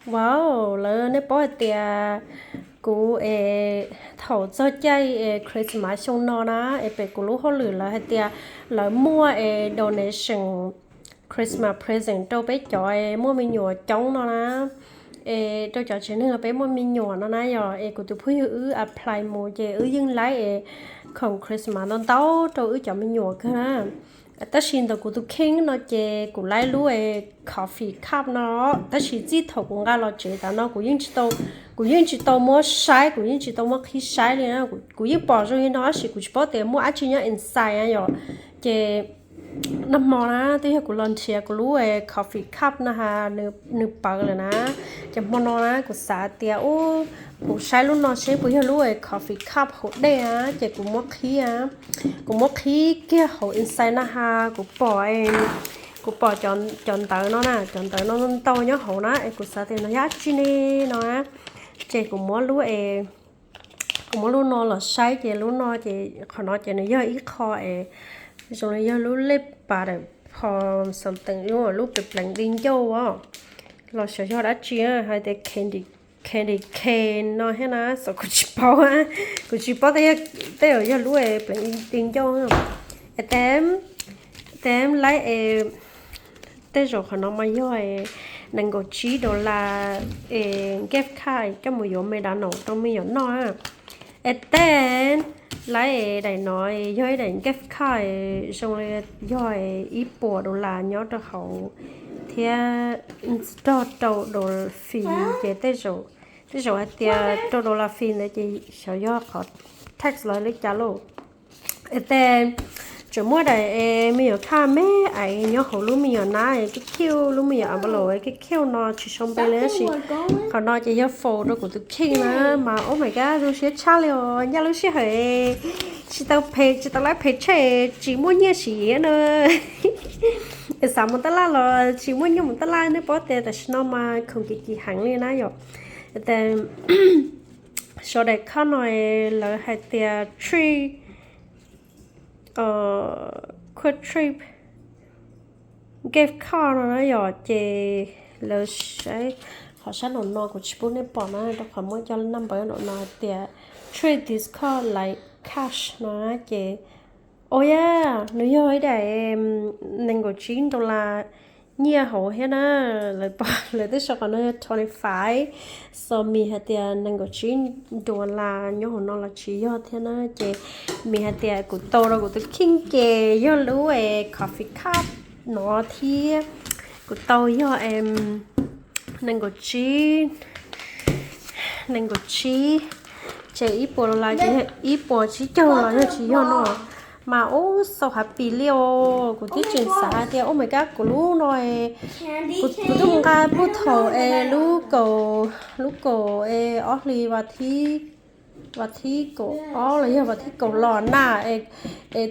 Wow, lawv, nej paub hais tias kuv es thaum txog caij es Christmas xyoo no na, es pem kuv lub hauj lwm lawv hais tias lawv muaj es donation Christmas present rau peb cov es muaj me nyuam coob no na, es rau cov tsev neeg peb muaj me nyuam no na yom, es kuv tus phooj ywg wb apply mus ces wb yeej laib es khoom Christmas ntau ntau rau wb cov me nyuam kawg na. Tab sis ntawm kuv tus kheej no ces kuv laib lub es coffee cup no, tab sis txij thaum kuv nqa los tsev tas no kuv yeej tsis tau, kuv yeej tsis tau muab saib, kuv yeej tsis tau muab qhib saib li na. Kuv yeej pom zoo li no tab sis kuv tsis paub tias muaj dab tsi nyob inside na yom. Ces nag hmo na twb yog kuv los nrhiav kuv lub coffee cup no ha, nws pawv lawm na. Ces hmo no na kuv xav tias ub, kuv saib lub no seb puas yog lub coffee cup hauv dej na, ces kuv muab qhib, kuv muab qhib kiag hauv inside na ha, kuv pom, kuv pom cov ntawv no na, cov ntawv no ntau nyob hauv na, es kuv xav tias no yog dab tsi ne no na. Ces kuv muab lub es kuv muab lub no los saib ces lub no ces qhov no ces nws yog ib qho es zoo li yog lub lej pas dawm pho something, lub pleev pleev di ncauj os, los xyov yog dab tsi hais tias candy cane no thiab na, xyov, kuv tsis paub, kuv tsis paub tej zaum yog lub pleev di ncauj. Es tej, tej laib es tej zaum qhov no mas yog nees nkaum tsib dollar es gift card coj mus yuav McDonald's rau me nyuam noj. Es tej laib es daim no yog ib daim gift card zoo li yog ib puas dollar nyob rau hauv thiab nrog rau dollar fee ces tej zaum hais tias rau dollar fee ntawd ces xyov yog qhov tax los li cas lauj. Es tej tseem muaj daim es me nyuam khaj me ais nyob hauv lub me nyuam nab es kij khiuj, lub me nyuam envelope kij khiuj no tsis sau npe li tab sis qhov no ces yog faus rau kuv tus kheej na, mas oh my god zoo siab tshaj li os, ncaj lub sij hawm tsis tau phem, tsis tau laib phem tshaj, tsis muaj nyiaj siv na. Es xav mus tab laj los tsis muaj nyiaj mus tab laj, nej paub tias tam sim no mas khoom kim kim heev li na yom. Sawv daws kho no lawv hais tias trip, khuaj trip gift card no na yom, ces lawv saib qhov sab nraum no kuv tsis pub nej pom na rau qhov muaj cov number nraum no hais tias trip discount like cash no na ces, oh yeah, nws yog ib daim nees nkaum tsib dollar nyiaj hauv thiab na. Lawv, lawv twb sau qhov no yog twenty five, so mean hais tias nees nkaum tsib dollar nyob hauv no los tsis yog thiab na. Ces mean hais tias kuv tau rau kuv tus kheej ces yog lub coffee cup no thiab kuv tau yog nees nkaum tsib, nees nkaum tsib, ces ib puas dollar ces ib puas tsib caug los yog tsis yog no. Mas ub, so happy li os, kuv twb tseem xav hais tias oh my god, kuv lub no, kuv twb nqa puag thaum es lub kaum, lub kaum es ob hlis vas thib, vas thib kaum ob los yog vas thib kaum los na, es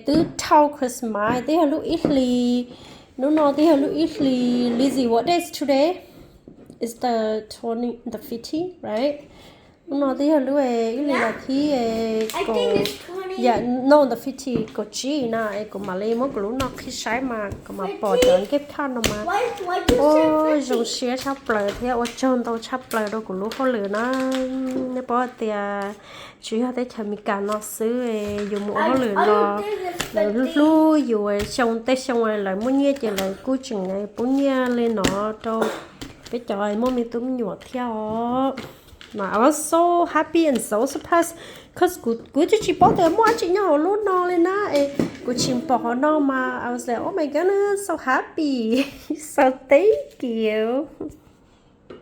twb dhau Christmas twb yog lub ib hlis, lub no twb yog lub ib hlis, Lizzie, what day is today? It's the twenty, the fifteen, right? Lub no twb yog lub ib hlis vas thib, yeah, no, the fifteen, kaum tsib na, es kuv mam li muab kuv lub no qhib saib mas kuv mam pom cov gift card no mas, ua zoo siab tshaj plaws thiab ua tsaug ntau tshaj plaws rau kuv lub hauj lwm na. Nej paub tias tsis yog teb chaws Amelikas no xwb, yus mus ua hauj lwm los lawv hlub yus, xyoo tej xyoo lawv muaj nyiaj ces lawv kuj tseem pub nyiaj li no rau peb cov muaj me tub me nyuam thiab os. Mas I was so happy and so surprised, cause kuv, kuv twb tsis paub tias muaj dab tsi nyob hauv lub no li na, es kuv tsis pom qhov no mas I was like, oh my goodness, so happy, so thank you.